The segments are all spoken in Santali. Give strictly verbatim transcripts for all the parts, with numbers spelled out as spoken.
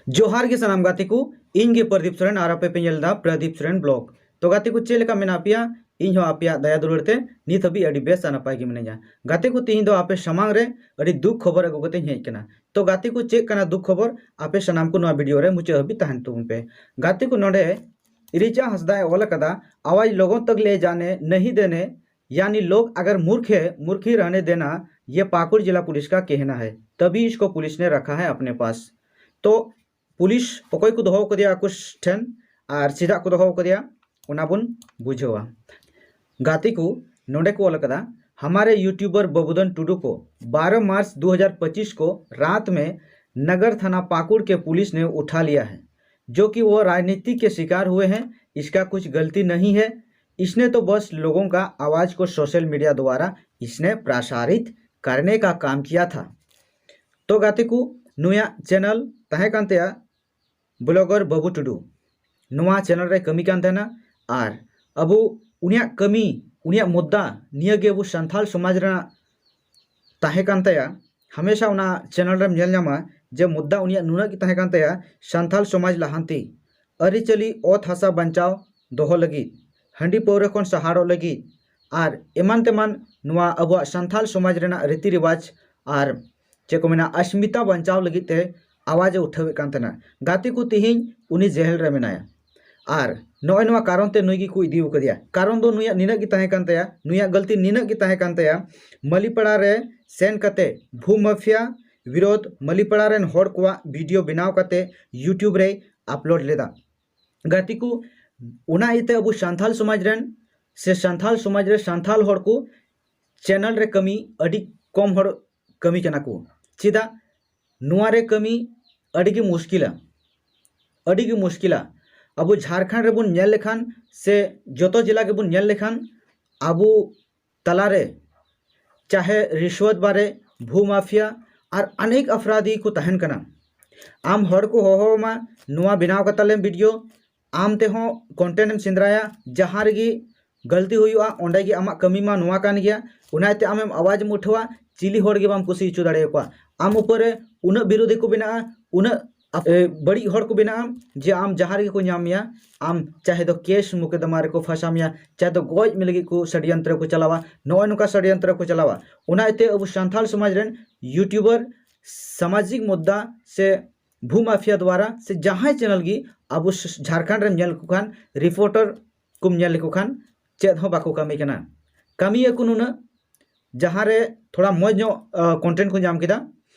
ᱡᱚᱦᱟᱨ ᱜᱮ ᱥᱟᱱᱟᱢ ᱜᱟᱛᱮ ᱠᱚ, ᱤᱧ ᱜᱮ ᱯᱨᱚᱫᱤᱯ ᱥᱚᱨᱮᱱ ᱟᱨ ᱟᱯᱮ ᱯᱮ ᱧᱮᱞ ᱮᱫᱟ ᱯᱨᱚᱫᱤᱯ ᱥᱚᱨᱮᱱ ᱵᱞᱚᱜ᱾ ᱛᱚ ᱜᱟᱛᱮ ᱠᱚ, ᱪᱮᱫ ᱞᱮᱠᱟ ᱢᱮᱱᱟᱜ ᱯᱮᱭᱟ? ᱤᱧ ᱦᱚᱸ ᱟᱯᱮᱭᱟᱜ ᱫᱟᱭᱟ ᱫᱩᱞᱟᱹᱲ ᱛᱮ ᱱᱤᱛ ᱦᱟᱹᱵᱤᱡ ᱟᱹᱰᱤ ᱵᱮᱥ ᱟᱨ ᱱᱟᱯᱟᱭ ᱜᱮ ᱢᱤᱱᱟᱹᱧᱟ᱾ ᱜᱟᱛᱮ ᱠᱚ, ᱛᱤᱦᱤᱧ ᱫᱚ ᱟᱯᱮ ᱥᱟᱢᱟᱝ ᱨᱮ ᱟᱹᱰᱤ ᱫᱩᱠ ᱠᱷᱚᱵᱚᱨ ᱟᱹᱜᱩ ᱠᱟᱛᱮᱧ ᱦᱮᱡ ᱟᱠᱟᱱᱟ᱾ ᱛᱚ ᱜᱟᱛᱮ ᱠᱚ, ᱪᱮᱫ ᱠᱟᱱᱟ ᱫᱩᱠ ᱠᱷᱚᱵᱚᱨ? ᱟᱯᱮ ᱥᱟᱱᱟᱢ ᱠᱚ ᱱᱚᱣᱟ ᱵᱷᱤᱰᱤᱭᱳ ᱨᱮ ᱢᱩᱪᱟᱹᱫ ᱦᱟᱹᱵᱤᱡ ᱛᱟᱦᱮᱱ ᱛᱟᱵᱚᱱ ᱯᱮ᱾ ᱜᱟᱛᱮ ᱠᱚ, ᱱᱚᱰᱮ ᱤᱨᱤᱪᱟ ᱦᱟᱸᱥᱫᱟᱭ ᱚᱞ ᱟᱠᱟᱫᱟ, "आवाज लोगों तक ले जाने नहीं देने, यानी लोग अगर मूर्ख है, मूर्ख ही रहने देना, ये पाकुड़ जिला पुलिस का कहना है, तभी इसको पुलिस ने रखा है अपने पास।" ᱛᱚ ᱯᱩᱞᱤᱥ ᱚᱠᱚᱭ ᱠᱚ ᱫᱚᱦᱚ ᱟᱠᱟᱫᱮᱭᱟ ᱟᱠᱚ ᱴᱷᱮᱱ ᱟᱨ ᱪᱮᱫᱟᱜ ᱠᱚ ᱫᱚᱦᱚ ᱟᱠᱟᱫᱮᱭᱟ, ᱚᱱᱟ ᱵᱚᱱ ᱵᱩᱡᱷᱟᱹᱣᱟ᱾ ᱜᱟᱛᱮ ᱠᱚ, ᱱᱚᱰᱮ ᱠᱚ ᱚᱞ ᱟᱠᱟᱫᱟ, "हमारे यूट्यूबर बबुदन टुडू को बारह मार्च दो हज़ार पच्चीस को रात में नगर थाना पाकुड़ के पुलिस ने उठा लिया है, जो कि वो राजनीति के शिकार हुए हैं। इसका कुछ गलती नहीं है, इसने तो बस लोगों का आवाज़ को सोशल मीडिया द्वारा इसने प्रसारित करने का काम किया था।" ᱛᱚ ᱜᱟᱛᱮ ᱠᱚ, ᱱᱩᱭᱟᱜ ᱪᱮᱱᱮᱞ ᱛᱟᱦᱮᱸ ᱠᱟᱱ ᱛᱟᱭᱟ ᱵᱞᱚᱜᱟᱨ ᱵᱟᱹᱵᱩ ᱴᱩᱰᱩ᱾ ᱱᱚᱣᱟ ᱪᱮᱱᱮᱞ ᱨᱮ ᱠᱟᱹᱢᱤ ᱠᱟᱱ ᱛᱟᱦᱮᱱᱟ᱾ ᱟᱨ ᱟᱵᱚ ᱩᱱᱤᱭᱟᱜ ᱠᱟᱹᱢᱤ, ᱩᱱᱤᱭᱟᱜ ᱢᱩᱫᱽᱫᱟ ᱱᱤᱭᱟᱹ ᱜᱮ ᱟᱵᱚ ᱥᱟᱱᱛᱟᱲ ᱥᱚᱢᱟᱡᱽ ᱨᱮᱱᱟᱜ ᱛᱟᱦᱮᱸ ᱠᱟᱱ ᱛᱟᱭᱟ᱾ ᱦᱟᱢᱮᱥᱟ ᱚᱱᱟ ᱪᱮᱱᱮᱞ ᱨᱮᱢ ᱧᱮᱞ ᱧᱟᱢᱟ ᱡᱮ ᱢᱩᱫᱽᱫᱟ ᱩᱱᱤᱭᱟᱜ ᱱᱩᱱᱟᱹᱜ ᱜᱮ ᱛᱟᱦᱮᱸ ᱠᱟᱱ ᱛᱟᱭᱟ, ᱥᱟᱱᱛᱟᱲ ᱥᱚᱢᱟᱡᱽ ᱞᱟᱦᱟᱱᱛᱤ, ᱟᱹᱨᱤᱪᱟᱹᱞᱤ, ᱚᱛ ᱦᱟᱥᱟ ᱵᱟᱧᱪᱟᱣ ᱫᱚᱦᱚ ᱞᱟᱹᱜᱤᱫ, ᱦᱟᱺᱰᱤ ᱯᱟᱹᱣᱨᱟᱹ ᱠᱷᱚᱱ ᱥᱟᱦᱟᱨᱚᱜ ᱞᱟᱹᱜᱤᱫ, ᱟᱨ ᱮᱢᱟᱱ ᱛᱮᱢᱟᱱ ᱱᱚᱣᱟ ᱟᱵᱚᱣᱟᱜ ᱥᱟᱱᱛᱟᱲ ᱥᱚᱢᱟᱡᱽ ᱨᱮᱱᱟᱜ ᱨᱤᱛᱤ ᱨᱮᱣᱟᱡᱽ ᱟᱨ ᱪᱮᱫ ᱠᱚ ᱢᱮᱱᱟ, ᱟᱥᱢᱤᱛᱟ ᱵᱟᱧᱪᱟᱣ ᱞᱟᱹᱜᱤᱫ ᱛᱮ ᱟᱣᱟᱡᱽ ᱮ ᱩᱴᱷᱟᱹᱣᱮᱫ ᱠᱟᱱ ᱛᱟᱦᱮᱱᱟ᱾ ᱜᱟᱛᱮ ᱠᱚ, ᱛᱤᱦᱤᱧ ᱩᱱᱤ ᱡᱮᱦᱮᱞ ᱨᱮ ᱢᱮᱱᱟᱭᱟ᱾ ᱟᱨ ᱱᱚᱜᱼᱚᱭ ᱱᱚᱣᱟ ᱠᱟᱨᱚᱱ ᱛᱮ ᱱᱩᱭ ᱜᱮᱠᱚ ᱤᱫᱤ ᱟᱠᱟᱫᱮᱭᱟ᱾ ᱠᱟᱨᱚᱱ ᱫᱚ ᱱᱩᱭᱟᱜ ᱱᱤᱱᱟᱹᱜ ᱜᱮ ᱛᱟᱦᱮᱸ ᱠᱟᱱ ᱛᱟᱭᱟ, ᱱᱩᱭᱟᱜ ᱜᱟᱹᱞᱛᱤ ᱱᱤᱱᱟᱹᱜ ᱜᱮ ᱛᱟᱦᱮᱸ ᱠᱟᱱ ᱛᱟᱭᱟ, ᱢᱟᱹᱞᱤᱯᱟᱲᱟ ᱨᱮ ᱥᱮᱱ ᱠᱟᱛᱮ ᱵᱷᱩ ᱢᱟᱯᱷᱤᱭᱟ ᱵᱤᱨᱳᱫᱷ ᱢᱟᱹᱞᱤᱯᱟᱲᱟ ᱨᱮᱱ ᱦᱚᱲ ᱠᱚᱣᱟᱜ ᱵᱷᱤᱰᱤᱭᱳ ᱵᱮᱱᱟᱣ ᱠᱟᱛᱮ YouTube ᱨᱮᱭ ᱟᱯᱞᱳᱰ ᱞᱮᱫᱟ᱾ ᱜᱟᱛᱮ ᱠᱚ, ᱚᱱᱟ ᱤᱭᱟᱹᱛᱮ ᱟᱵᱚ ᱥᱟᱱᱛᱟᱲ ᱥᱚᱢᱟᱡᱽ ᱨᱮᱱ ᱥᱮ ᱥᱟᱱᱛᱟᱲ ᱥᱚᱢᱟᱡᱽ ᱨᱮ ᱥᱟᱱᱛᱟᱲ ᱦᱚᱲ ᱠᱚ ᱪᱮᱱᱮᱞ ᱨᱮ ᱠᱟᱹᱢᱤ ᱟᱹᱰᱤ ᱠᱚᱢ ᱦᱚᱲ ᱠᱟᱹᱢᱤ ᱠᱟᱱᱟ ᱠᱚ᱾ ᱪᱮᱫᱟᱜ? ᱱᱚᱣᱟ ᱨᱮ ᱠᱟᱹᱢᱤ ᱟᱹᱰᱤ ᱜᱮ ᱢᱩᱥᱠᱤᱞᱟ, ᱟᱹᱰᱤ ᱜᱮ ᱢᱩᱥᱠᱤᱞᱟ᱾ ᱟᱵᱚ ᱡᱷᱟᱲᱠᱷᱚᱸᱰ ᱨᱮᱵᱚᱱ ᱧᱮᱞ ᱞᱮᱠᱷᱟᱱ ᱥᱮ ᱡᱚᱛᱚ ᱡᱮᱞᱟ ᱜᱮᱵᱚᱱ ᱧᱮᱞ ᱞᱮᱠᱷᱟᱱ, ᱟᱵᱚ ᱛᱟᱞᱟᱨᱮ ᱪᱟᱦᱮ ᱨᱤᱥᱣᱟᱛ ᱵᱟᱨᱮ, ᱵᱷᱩ ᱢᱟᱯᱷᱤᱭᱟ ᱟᱨ ᱚᱱᱮᱠ ᱟᱯᱨᱟᱫᱤ ᱠᱚ ᱛᱟᱦᱮᱱ ᱠᱟᱱᱟ᱾ ᱟᱢ ᱦᱚᱲ ᱠᱚ ᱦᱚᱦᱚ ᱟᱢᱟ, ᱱᱚᱣᱟ ᱵᱮᱱᱟᱣ ᱠᱟᱛᱟ ᱞᱮᱢ ᱵᱷᱤᱰᱤᱭᱳ, ᱟᱢ ᱛᱮᱦᱚᱸ ᱠᱚᱱᱴᱮᱱᱴ ᱮᱢ ᱥᱮᱸᱫᱽᱨᱟᱭᱟ, ᱡᱟᱦᱟᱸ ᱨᱮᱜᱮ ᱜᱟᱹᱞᱛᱤ ᱦᱩᱭᱩᱜᱼᱟ ᱚᱸᱰᱮ ᱜᱮ ᱟᱢᱟᱜ ᱠᱟᱹᱢᱤ ᱢᱟ ᱱᱚᱣᱟ ᱠᱟᱱ ᱜᱮᱭᱟ᱾ ᱚᱱᱟ ᱤᱭᱟᱹᱛᱮ ᱟᱢᱮᱢ ᱟᱣᱟᱡᱽ ᱮᱢ ᱩᱴᱷᱟᱹᱣᱟ, ᱪᱤᱞᱤ ᱦᱚᱲ ᱜᱮ ᱵᱟᱢ ᱠᱩᱥᱤ ᱦᱚᱪᱚ ᱫᱟᱲᱮᱭᱟᱠᱚᱣᱟ᱾ ᱟᱢ ᱩᱯᱚᱨ ᱨᱮ ᱩᱱᱟᱹᱜ ᱵᱤᱨᱳᱫᱷᱤ ᱠᱚ ᱵᱮᱱᱟᱜᱼᱟ, ᱩᱱᱟᱹᱜ ᱟᱯ-, ᱮ, ᱵᱟᱹᱲᱤᱡ ᱦᱚᱲ ᱠᱚ ᱵᱮᱱᱟᱜᱼᱟ, ᱡᱮ ᱟᱢ ᱡᱟᱦᱟᱸ ᱨᱮᱜᱮ ᱠᱚ ᱧᱟᱢ ᱢᱮᱭᱟ, ᱟᱢ ᱪᱟᱦᱮ ᱫᱚ ᱠᱮᱥ ᱢᱩᱠᱮᱫᱚᱢᱟ ᱨᱮᱠᱚ ᱯᱷᱟᱸᱥᱟ ᱢᱮᱭᱟ, ᱪᱟᱦᱮ ᱫᱚ ᱜᱚᱡ ᱢᱮ ᱞᱟᱹᱜᱤᱫ ᱠᱚ ᱥᱟᱰᱭᱚᱱᱛᱨᱚ ᱠᱚ ᱪᱟᱞᱟᱣᱟ, ᱱᱚᱜᱼᱚᱭ ᱱᱚᱝᱠᱟ ᱥᱟᱰᱭᱚᱱᱛᱨᱚ ᱠᱚ ᱪᱟᱞᱟᱣᱟ᱾ ᱚᱱᱟ ᱤᱭᱟᱹᱛᱮ ᱟᱵᱚ ᱥᱟᱱᱛᱟᱲ ᱥᱚᱢᱟᱡᱽ ᱨᱮᱱ YouTuber ᱥᱟᱢᱟᱡᱤᱠ ᱢᱩᱫᱽᱫᱟ ᱥᱮ ᱵᱷᱩ ᱢᱟᱯᱷᱤᱭᱟ ᱫᱣᱟᱨᱟ ᱥᱮ ᱡᱟᱦᱟᱸᱭ ᱪᱮᱱᱮᱞ ᱜᱮ ᱟᱵᱚ ᱥ-, ᱡᱷᱟᱲᱠᱷᱚᱸᱰ ᱨᱮᱢ ᱧᱮᱞ ᱠᱚ ᱠᱷᱟᱱ ᱨᱤᱯᱳᱨᱴᱟᱨ ᱠᱚᱢ ᱧᱮᱞ ᱞᱮᱠᱚ ᱠᱷᱟᱱ ᱪᱮᱫ ᱦᱚᱸ ᱵᱟᱠᱚ ᱠᱟᱹᱢᱤ ᱠᱟᱱᱟ᱾ ᱠᱟᱹᱢᱤᱭᱟᱠᱚ ᱱᱩᱱᱟᱹᱜ, ᱡᱟᱦᱟᱸ ᱨᱮ ᱛᱷᱚᱲᱟ ᱢᱚᱡᱽ ᱧᱚᱜ, ᱟ, content ᱠᱚ ᱧᱟᱢ ᱠᱮᱫᱟ,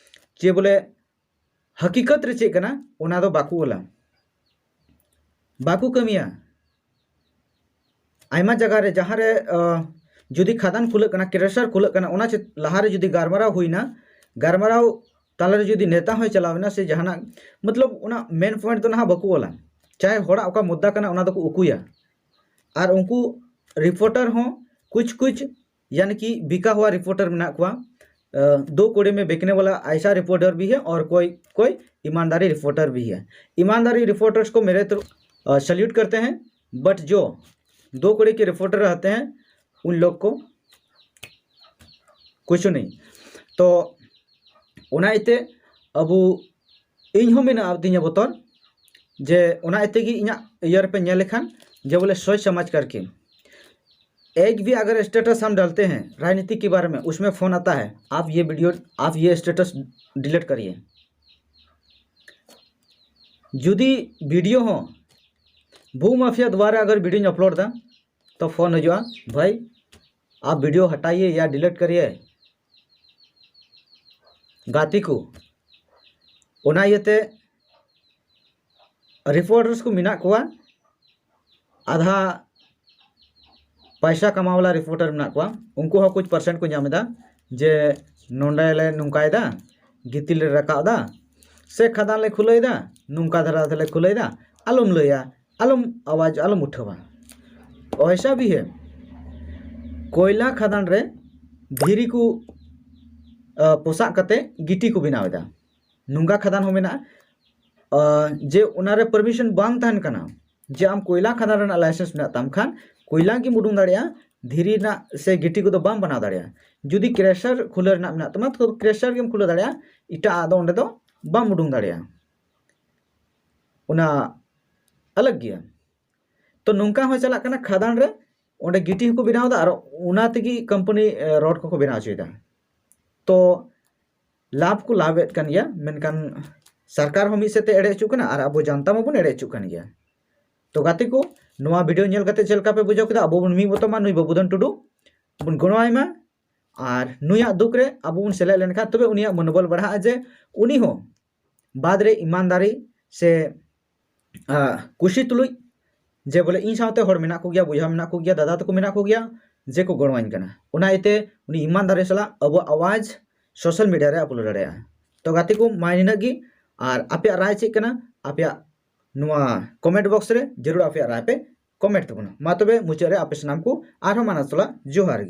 ᱡᱮ ᱵᱚᱞᱮ ᱦᱟᱹᱠᱤᱠᱟᱛ ᱨᱮ ᱪᱮᱫ ᱠᱟᱱᱟ ᱚᱱᱟ ᱫᱚ ᱵᱟᱠᱚ ᱚᱞᱟ, ᱵᱟᱠᱚ ᱠᱟᱹᱢᱤᱭᱟ᱾ ᱟᱭᱢᱟ ᱡᱟᱭᱜᱟ ᱨᱮ ᱡᱟᱦᱟᱸ ᱨᱮ, ᱟ, ᱡᱩᱫᱤ ᱠᱷᱟᱫᱟᱱ ᱠᱷᱩᱞᱟᱹᱜ ᱠᱟᱱᱟ, ᱠᱨᱮᱥᱟᱨ ᱠᱷᱩᱞᱟᱹᱜ ᱠᱟᱱᱟ, ᱚᱱᱟ ᱪᱮᱫ ᱞᱟᱦᱟᱨᱮ ᱡᱩᱫᱤ ᱜᱟᱞᱢᱟᱨᱟᱣ ᱦᱩᱭᱱᱟ, ᱜᱟᱞᱢᱟᱨᱟᱣ ᱛᱟᱞᱟᱨᱮ ᱡᱩᱫᱤ ᱱᱮᱛᱟ ᱦᱚᱸᱭ ᱪᱟᱞᱟᱣ ᱮᱱᱟ ᱥᱮ ᱡᱟᱦᱟᱱᱟᱜ, ᱢᱚᱛᱞᱚᱵ ᱚᱱᱟ ᱢᱮᱱ ᱯᱚᱭᱮᱱᱴ ᱫᱚ ᱱᱟᱦᱟᱜ ᱵᱟᱠᱚ ᱚᱞᱟ᱾ ᱪᱟᱦᱮ ᱦᱚᱲᱟᱜ ᱚᱠᱟ ᱢᱩᱫᱽᱫᱟ ᱠᱟᱱᱟ ᱚᱱᱟ ᱫᱚᱠᱚ ᱩᱠᱩᱭᱟ᱾ ᱟᱨ ᱩᱱᱠᱩ ᱨᱤᱯᱳᱨᱴᱟᱨ ᱦᱚᱸ ᱠᱩᱪ ᱠᱩᱪ ᱭᱟᱱᱤ ᱠᱤ ᱵᱤᱠᱟ ᱦᱩᱣᱟ ᱨᱤᱯᱳᱨᱴᱟᱨ ᱢᱮᱱᱟᱜ ᱠᱚᱣᱟ᱾ ᱟ, ᱫᱳ ᱠᱚᱲᱮ ᱢᱮ ᱵᱤᱠᱱᱮ ᱣᱟᱞᱟ ᱟᱭᱥᱟ ᱨᱤᱯᱳᱨᱴᱟᱨ ᱵᱷᱤ ᱦᱮ ᱚᱨ ᱠᱚᱭ ᱠᱚᱭ ᱤᱢᱟᱱᱫᱟᱨᱤ ᱨᱤᱯᱳᱨᱴᱟᱨ ᱵᱷᱤ ᱦᱮ᱾ ᱤᱢᱟᱱᱫᱟᱨᱤ ᱨᱤᱯᱳᱨᱴᱟᱨᱥ ᱠᱚ ᱢᱮᱨᱮ ᱛᱚᱨ-, ᱟ, ᱥᱟᱞᱭᱩᱴ ᱠᱟᱨᱛᱮ ᱦᱮ, ᱵᱴ ᱡᱳ ᱫᱳ ᱠᱚᱲᱮ ᱠᱮ ᱨᱤᱯᱳᱨᱴᱟᱨ ᱨᱮᱦᱛᱮ ᱦᱮ ᱩᱱ ᱞᱳᱜ ᱠᱚ ᱠᱩᱪᱷᱩ ᱱᱮᱦᱤ᱾ ᱛᱚ ᱚᱱᱟ ᱤᱭᱟᱹᱛᱮ ᱟᱵᱚ, ᱤᱧ ᱦᱚᱸ ᱢᱮᱱᱟᱜᱼᱟ ᱛᱤᱧᱟᱹ ᱵᱚᱛᱚᱨ, ᱡᱮ ᱚᱱᱟ ᱤᱭᱟᱹᱛᱮ ᱜᱮ ᱤᱧᱟᱹᱜ ᱤᱭᱟᱹ ᱨᱮᱯᱮ ᱧᱮᱞ ᱞᱮᱠᱷᱟᱱ ᱡᱮ ᱵᱚᱞᱮ सोच समझ करके। एक भी अगर स्टेटस हम डालते हैं राजनीति के बारे में, उसमें फ़ोन आता है, आप ये वीडियो, आप ये स्टेटस डिलीट करिए। ᱡᱩᱫᱤ ᱵᱷᱤᱰᱤᱭᱳ ᱦᱚᱸ ᱵᱷᱩ ᱢᱟᱯᱷᱤᱭᱟ ᱫᱣᱟᱨᱟ ᱟᱜᱟᱨ ᱵᱷᱤᱰᱤᱭᱳᱧ ᱟᱯᱞᱳᱰ ᱮᱫᱟ, ᱛᱚ ᱯᱷᱳᱱ ᱦᱤᱡᱩᱜᱼᱟ, ᱵᱷᱟᱭ, ᱟᱯ ᱵᱷᱤᱰᱤᱭᱳ ᱦᱟᱴᱟᱭᱤᱭᱮ ᱭᱟ ᱰᱤᱞᱤᱴ ᱠᱟᱨᱤᱭᱮ᱾ ᱜᱟᱛᱮ ᱠᱚ, ᱚᱱᱟ ᱤᱭᱟᱹᱛᱮ ᱨᱤᱯᱳᱨᱴᱟᱨᱥ ᱠᱚ ᱢᱮᱱᱟᱜ ᱠᱚᱣᱟ, ᱟᱫᱷᱟ ᱯᱟᱭᱥᱟ ᱠᱟᱢᱟᱣ ᱣᱟᱞᱟ ᱨᱤᱯᱳᱨᱴᱟᱨ ᱢᱮᱱᱟᱜ ᱠᱚᱣᱟ, ᱩᱱᱠᱩ ᱦᱚᱸ ᱠᱩᱪ ᱯᱟᱨᱥᱮᱱᱴ ᱠᱚ ᱧᱟᱢ ᱮᱫᱟ ᱡᱮ ᱱᱚᱸᱰᱮ ᱞᱮ ᱱᱚᱝᱠᱟᱭᱮᱫᱟ, ᱜᱤᱛᱤᱞ ᱞᱮ ᱨᱟᱠᱟᱵ ᱮᱫᱟ, ᱥᱮ ᱠᱷᱟᱫᱟᱱ ᱞᱮ ᱠᱷᱩᱞᱟᱹᱭᱮᱫᱟ, ᱱᱚᱝᱠᱟ ᱫᱷᱟᱨᱟ ᱛᱮᱞᱮ ᱠᱷᱩᱞᱟᱹᱭᱮᱫᱟ, ᱟᱞᱚᱢ ᱞᱟᱹᱭᱟ, ᱟᱞᱚᱢ ᱟᱣᱟᱡᱽ ᱟᱞᱚᱢ ᱩᱴᱷᱟᱹᱣᱟ᱾ ᱚᱭᱥᱟ ᱵᱷᱤ ᱦᱮ, ᱠᱚᱭᱞᱟ ᱠᱷᱟᱫᱟᱱ ᱨᱮ ᱫᱷᱤᱨᱤ ᱠᱚ, ᱟ, ᱯᱚᱥᱟᱜ ᱠᱟᱛᱮ ᱜᱤᱴᱤ ᱠᱚ ᱵᱮᱱᱟᱣ ᱮᱫᱟ᱾ ᱱᱚᱝᱠᱟ ᱠᱷᱟᱫᱟᱱ ᱦᱚᱸ ᱢᱮᱱᱟᱜᱼᱟ, ᱟ, ᱡᱮ ᱚᱱᱟᱨᱮ ᱯᱟᱨᱢᱤᱥᱚᱱ ᱵᱟᱝ ᱛᱟᱦᱮᱱ ᱠᱟᱱᱟ᱾ ᱡᱮ ᱟᱢ ᱠᱚᱭᱞᱟ ᱠᱷᱟᱫᱟᱱ ᱨᱮᱱᱟᱜ ᱞᱟᱭᱥᱮᱱᱥ ᱢᱮᱱᱟᱜ ᱛᱟᱢ ᱠᱷᱟᱱ ᱠᱚᱭᱞᱟ ᱜᱮᱢ ᱩᱰᱩᱝ ᱫᱟᱲᱮᱭᱟᱜᱼᱟ, ᱫᱷᱤᱨᱤ ᱨᱮᱱᱟᱜ ᱥᱮ ᱜᱤᱴᱤ ᱠᱚᱫᱚ ᱵᱟᱢ ᱵᱮᱱᱟᱣ ᱫᱟᱲᱮᱭᱟᱜᱼᱟ᱾ ᱡᱩᱫᱤ ᱠᱨᱮᱥᱟᱨ ᱠᱷᱩᱞᱟᱹᱣ ᱨᱮᱱᱟᱜ ᱢᱮᱱᱟᱜ ᱛᱟᱢᱟ ᱛᱚ ᱠᱨᱮᱥᱟᱨ ᱜᱮᱢ ᱠᱷᱩᱞᱟᱹᱣ ᱫᱟᱲᱮᱭᱟᱜᱼᱟ, ᱮᱴᱟᱜ ᱟᱜ ᱫᱚ ᱚᱸᱰᱮ ᱫᱚ ᱵᱟᱢ ᱩᱰᱩᱝ ᱫᱟᱲᱮᱭᱟᱜᱼᱟ᱾ ᱚᱱᱟ ᱟᱞᱟᱜᱽ ᱜᱮᱭᱟ᱾ ᱛᱚ ᱱᱚᱝᱠᱟ ᱦᱚᱸ ᱪᱟᱞᱟᱜ ᱠᱟᱱᱟ, ᱠᱷᱟᱫᱟᱱ ᱨᱮ ᱚᱸᱰᱮ ᱜᱤᱴᱤ ᱦᱚᱸᱠᱚ ᱵᱮᱱᱟᱣ ᱮᱫᱟ ᱟᱨ ᱚᱱᱟ ᱛᱮᱜᱮ ᱠᱳᱢᱯᱟᱱᱤ ᱨᱚᱰ ᱠᱚᱠᱚ ᱵᱮᱱᱟᱣ ᱦᱚᱪᱚᱭᱮᱫᱟ᱾ ᱛᱚ ᱞᱟᱵᱷ ᱠᱚ ᱞᱟᱵᱷ ᱮᱫ ᱠᱟᱱ ᱜᱮᱭᱟ, ᱢᱮᱱᱠᱷᱟᱱ ᱥᱚᱨᱠᱟᱨ ᱦᱚᱸ ᱢᱤᱫ ᱥᱮᱫ ᱛᱮ ᱮᱲᱮ ᱦᱚᱪᱚᱜ ᱠᱟᱱᱟ ᱟᱨ ᱟᱵᱚ ᱡᱟᱱᱛᱟ ᱢᱟᱵᱚᱱ ᱮᱲᱮ ᱦᱚᱪᱚᱜ ᱠᱟᱱ ᱜᱮᱭᱟ᱾ ᱛᱚ ᱜᱟᱛᱮ ᱠᱚ, ᱱᱚᱣᱟ ᱵᱷᱤᱰᱤᱭᱳ ᱧᱮᱞ ᱠᱟᱛᱮ ᱪᱮᱫ ᱞᱮᱠᱟ ᱯᱮ ᱵᱩᱡᱷᱟᱹᱣ ᱠᱮᱫᱟ? ᱟᱵᱚ ᱵᱚᱱ ᱢᱤᱫ ᱢᱚᱛᱚ ᱢᱟ, ᱱᱩᱭ ᱵᱟᱹᱵᱩᱫᱷᱚᱱ ᱴᱩᱰᱩ ᱵᱚᱱ ᱜᱚᱲᱚᱣᱟᱭ ᱢᱟ᱾ ᱟᱨ ᱱᱩᱭᱟᱜ ᱫᱩᱠ ᱨᱮ ᱟᱵᱚ ᱵᱚᱱ ᱥᱮᱞᱮᱫ ᱞᱮᱱᱠᱷᱟᱱ ᱛᱚᱵᱮ ᱩᱱᱤᱭᱟᱜ ᱢᱚᱱᱳᱵᱚᱞ ᱵᱟᱲᱦᱟᱜᱼᱟ, ᱡᱮ ᱩᱱᱤ ᱦᱚᱸ ᱵᱟᱫᱽ ᱨᱮ ᱤᱢᱟᱱᱫᱟᱨᱤ ᱥᱮ ᱟᱸ, ᱠᱩᱥᱤ ᱛᱩᱞᱩᱡ ᱡᱮ ᱵᱚᱞᱮ ᱤᱧ ᱥᱟᱶᱛᱮ ᱦᱚᱲ ᱢᱮᱱᱟᱜ ᱠᱚᱜᱮᱭᱟ, ᱵᱚᱭᱦᱟ ᱢᱮᱱᱟᱜ ᱠᱚᱜᱮᱭᱟ, ᱫᱟᱫᱟ ᱛᱟᱠᱚ ᱢᱮᱱᱟᱜ ᱠᱚᱜᱮᱭᱟ, ᱡᱮ ᱠᱚ ᱜᱚᱲᱚᱣᱟᱹᱧ ᱠᱟᱱᱟ᱾ ᱚᱱᱟ ᱤᱭᱟᱹᱛᱮ ᱩᱱᱤ ᱤᱢᱟᱱᱫᱟᱨᱤ ᱥᱟᱞᱟᱜ ᱟᱵᱚᱣᱟᱜ ᱟᱣᱟᱡᱽ ᱥᱳᱥᱟᱞ ᱢᱤᱰᱤᱭᱟ ᱨᱮ ᱟᱯᱞᱳᱰ ᱫᱟᱲᱮᱭᱟᱜᱼᱟ᱾ ᱛᱚ ᱜᱟᱛᱮ ᱠᱚ, ᱢᱟ ᱱᱤᱱᱟᱹᱜ ᱜᱮ᱾ ᱟᱨ ᱟᱯᱮᱭᱟᱜ ᱨᱟᱭ ᱪᱮᱫ ᱠᱟᱱᱟ? ᱟᱯᱮᱭᱟᱜ ᱱᱚᱣᱟ ᱠᱚᱢᱮᱱᱴ ᱵᱚᱠᱥ ᱨᱮ ᱡᱟᱹᱨᱩᱲ ᱟᱯᱮᱭᱟᱜ ᱨᱟᱭ ᱯᱮ ᱠᱚᱢᱮᱱᱴ ᱛᱟᱵᱚᱱᱟ᱾ ᱢᱟ ᱛᱚᱵᱮ ᱢᱩᱪᱟᱹᱫ ᱨᱮ ᱟᱯᱮ ᱥᱟᱱᱟᱢ ᱠᱚ ᱟᱨᱦᱚᱸ ᱢᱟᱱᱟᱣ ᱥᱟᱞᱟᱜ ᱡᱚᱦᱟᱨ ᱜᱮ᱾